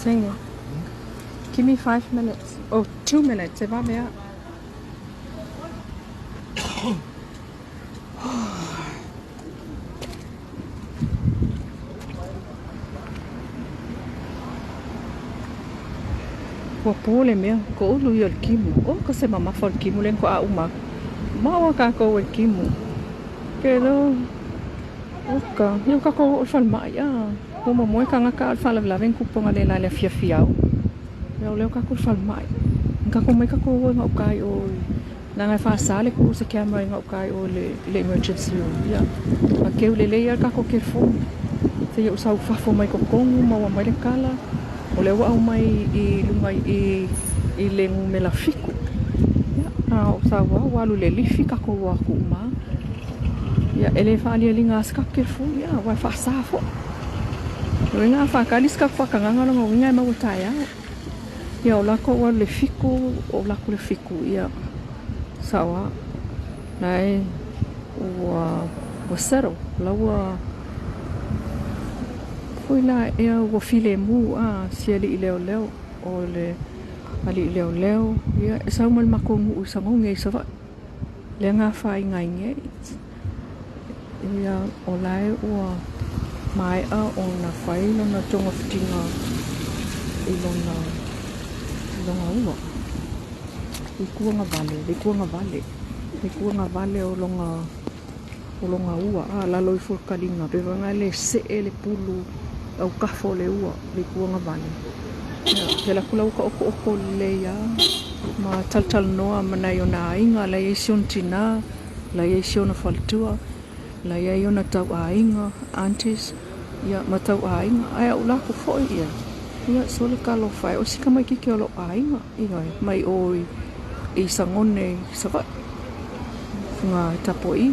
Saga, give me 5 minutes. Oh, 2 minutes. E vave a. Ua po le mea, ko ulu ia o le kimu. Oh, ko se mamafa o le kimu le ko a uma. Maua kākou e kimu. Ke lo, oka, ia kākou o le falemai, a. Ua momoe kānaka a o le faalavelave ni kupu le la le afiafi au. Ia o lea o kākou i le falemai. Kākou mai kākou o i gauta i o i leaga e faasā le tuu o se camera i gauta i o i le emergency room. Ia, a keu lelei lava le kākou telefoni. Seia ou sau fafo mai totonu maua mai le tala, o lea ua aumai i luga i i le numera 7. Ia, a ou sau lava ua alu i le lifi kākou o atu uma lava. Ia, e le faalialiga lava se tatou telefoni, aua e faasa foi. O lona uiga a faatali se tatou faatagaga, o lona uiga e maua taeao. Ia, o latou ua alu i le 7, ou alu atu i le 7, ia, sao lava. La e ua settle, o la ua foi la ea ua filemu a si alii leoleo, o le alii leoleo, ia, e sau ma le matou nuu i Sagogi i Savaii, lea na afaina ai nei. Ia, o la e ua maea ona fai lona togafitiga i lona ua i tuagavale, le tuagavale, le tuagavale o lona ua a lalo ifo o le taliga pei foi lele see le pulu autafa o le ua le tuagavale. Ia, ou te alu atu la ua taotooto lelei lava ma talatalanoa ma nai ona aiga, la e i ai si ona tina, la e i ai si ona faletua, la e i ai ona tauaiga, aunties, ia ma tauaiga. Ae a ou alu atu foi ia, ia sole talofa e, o si tamaititi o lou aiga, ioe, mai o i Sagone i Savaii, nga tapuai.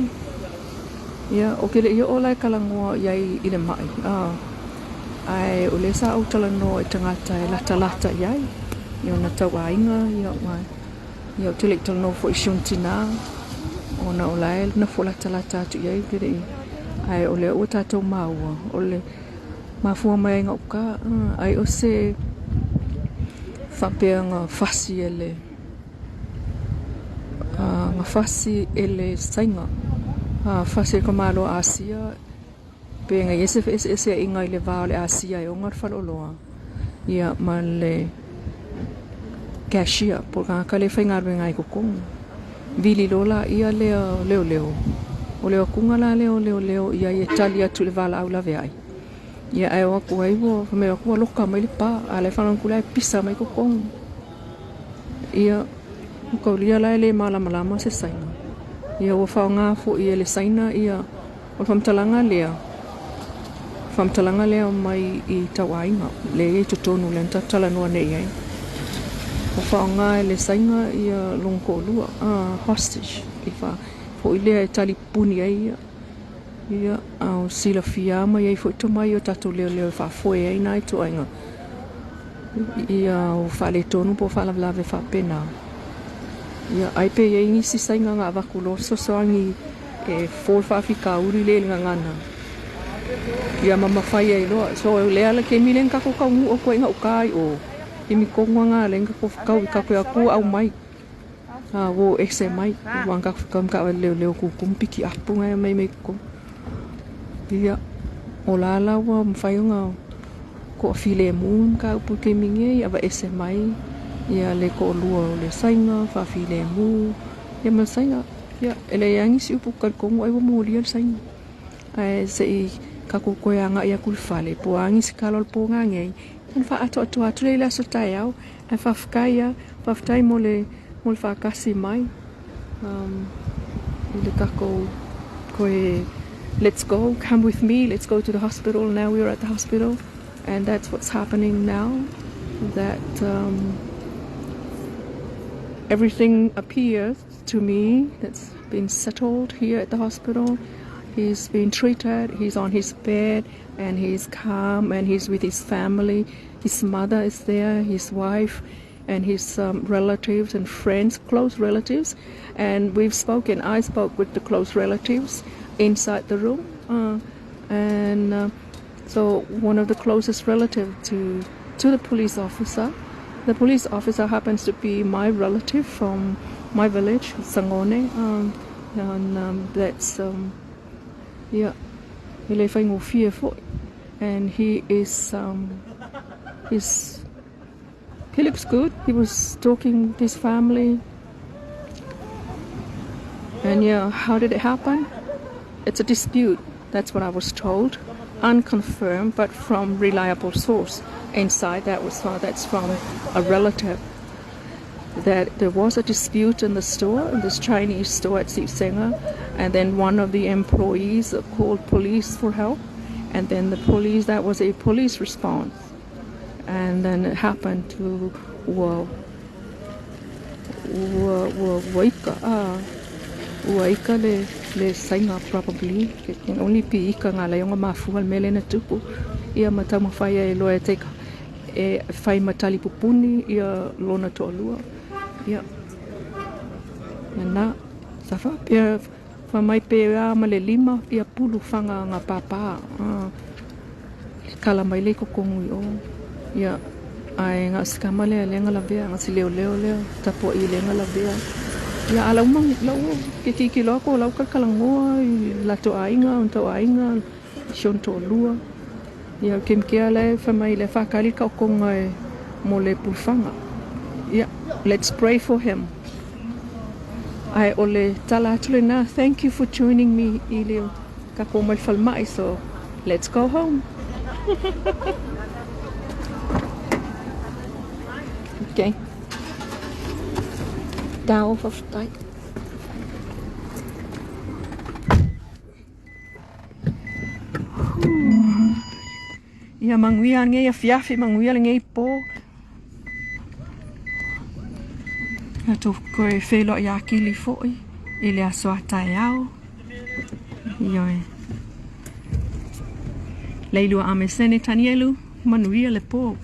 Ia, ou te le i oo la e talanoa i ai i le mai, ae o lea sa ou talanoa i tagata e latalata i ai, i ona tauaiga, ia, ia ou te le i talanoa foi i si ona tina, ona o la e nofo latalata atu i ai, ou te le i, ae o lea ua tatou maua, o le mafua mai ai gauta, ai o se faapea na fasi e le na fasi e le Saina, fasi e ka Malo Asia, pe na i ai se feeseeseaiga i le va o le Asia e ona le faleoloa, ia ma le cashier po o le tagata lea e faigaluega ai i totonu. Vili loa laia lea o leoleo, o le o atuga la lea o leoleo i ai e tali atu i le valaau laveai. Ia ae o atu ai ua fai mai atu ua loka mai le pa, a o la e faalogo atu la e pisa mai totonu. Ia, o taulia la e le malamalama se Saina. Ia ua faaaoga foi e le Saina ia o le faamatalaga lea, faamatalaga lea mai i tauaiga lea e i ai totonu lea na tatou talanoa nei i ai. Ua faaaoga e le Saina ia lona toalua, hostage, i foi lea e talipuni ai ia. Ia, a o silafia ma i ai foi tomai o tatou leoleo e faafoe ai na ituaiga ia o faaletonu po o faalavelave faapena. Ia, ai pe i ai nisi Saina na avatu loa fesoasoani e fofo le faafitauli lea i le gagana. Ia ma mafai ai loa. So, o lea le taimi lea na tatou taunuu atu ai gauta i o, taimi tonu lava lea na tatou fetau i tatou atu aumai. A ua o ese mai, ua na tatou fetau ma taavale leoleo tutumu piki apu na e aumai mai totonu. Ia, o la la ua mafai ona toafilemu le mataupu i le taimi nei, aveese mai ia le toalua o le Saina, faafilemu ia ma le Saina. Ia, e leai lava nisi upu ou te talitonu ai ua molia le Saina. Ae se i tatou toe agai atu i le fale, po o a nisi tala o le po nanei, ona faaatoatoa atu lea i le aso taeao. Ae faafetai lava, faafetai mo le faatasi mai i le tatou toe let's go, come with me, let's go to the hospital. Now we are at the hospital and that's what's happening now. That everything appears to me that's been settled here at the hospital. He's been treated, he's on his bed and he's calm and he's with his family. His mother is there, his wife, and his relatives and friends, close relatives. And we've spoken, I spoke with the close relatives inside the room. And so one of the closest relatives to to the police officer. The police officer happens to be my relative from my village, Sagone, and that's yeah, e le faigofie foi. And he is he's he looks good. He was talking with his family. And yeah, how did it happen? It's a dispute. That's what I was told. Unconfirmed, but from reliable source. Inside that's from a relative. That there was a dispute in the store, in this Chinese store at Siuseaga, and then one of the employees called police for help, and then the police, that was a police response. And then it happened to ua ika ua ika le saiga probably. It can only be ika nga lai o mafua le mea lea na tupu ia ma taumafai ai loa e take e fai ma talipupuni ia lona toalua ia lena sa faapea fai mai pe a ma le lima ia pulu faga ga pāpā kala mai le i kokogu i o ia ae ga o se kama lea lea na lavea ga se leoleo lea tapuaʻi lea na lavea ia a lau lau ke tilotilo aku o lau kalakalagoa i latou aiga ona tau aiga si ona toalua ia kemikea lae fai mai le faakali taotoga e mo le pulufaga ia. Let's pray for him. Ae o le tala atu lena. Thank you for joining me i le tatou mai le falemai. So let's go home. Okay. Tao faafetai. Ia manuia lenei afiafi, manuia lenei po. Tatou toe feiloai akili foi i le aso a taeao. Ioe. Leilua Amesene Tanielu, manuia le po.